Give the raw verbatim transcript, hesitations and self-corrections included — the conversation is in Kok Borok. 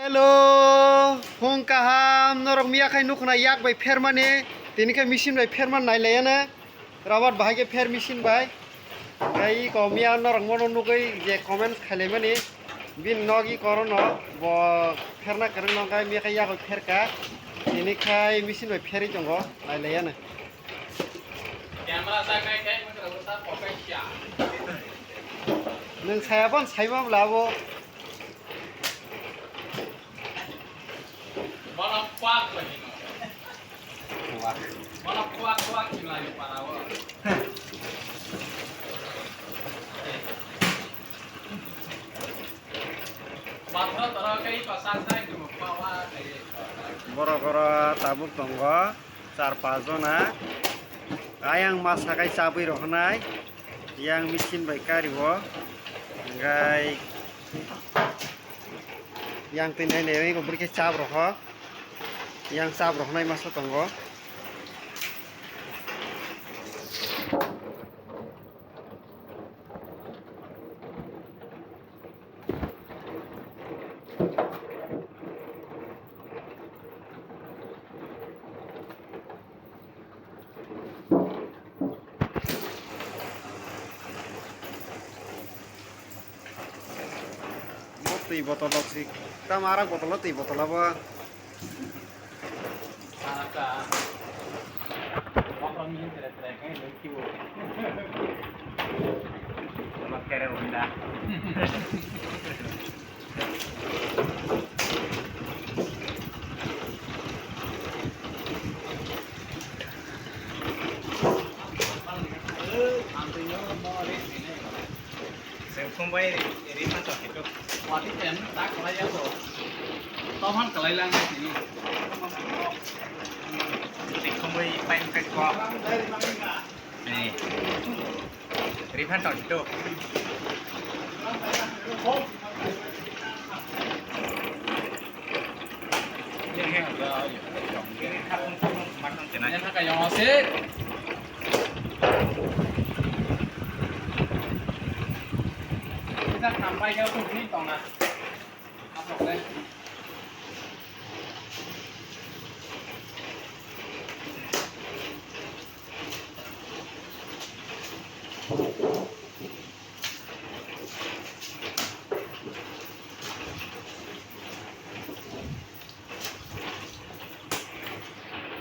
Hello, phung kaham, norok miya khai nukna yak bai phermani, tini khe machine bai pherman nailaiya na, rubber bahai khe pher machine bai. Tei iko miya norok mono nugwi je comments khailaimani, bini nog iko rono bo pherna kwrwngno khe miya khai yak bai pherka, tini khai machine bai pherwi tongo, nailaiya na. Camera ta kai kai mukra uta pokai sia. Nwng saya pon saima bla bo. Bono kwak lagi no. Kwak. Bono kwak kwak sing lagi para o. Bathra tara kai pasak sai tu pawa kai. Borok oro tabuk tongo. Char pas jona. Ayang ma sakai chabwi rohonai. Yang machine bai kari o. Hingkai yang twi nai nai bwrwi khe chap roho. Yang chap rohonai masa tongo. Bo twi botol rok si, tamo arak botol o twi botol abo. Chwng phung bai ri phan tong khe tuk. Wati tem ta khlai ya ko. Tophan khlai lang sini. Chwng phung bai pain kai ko. Ni. Ri phan tong khe tuk.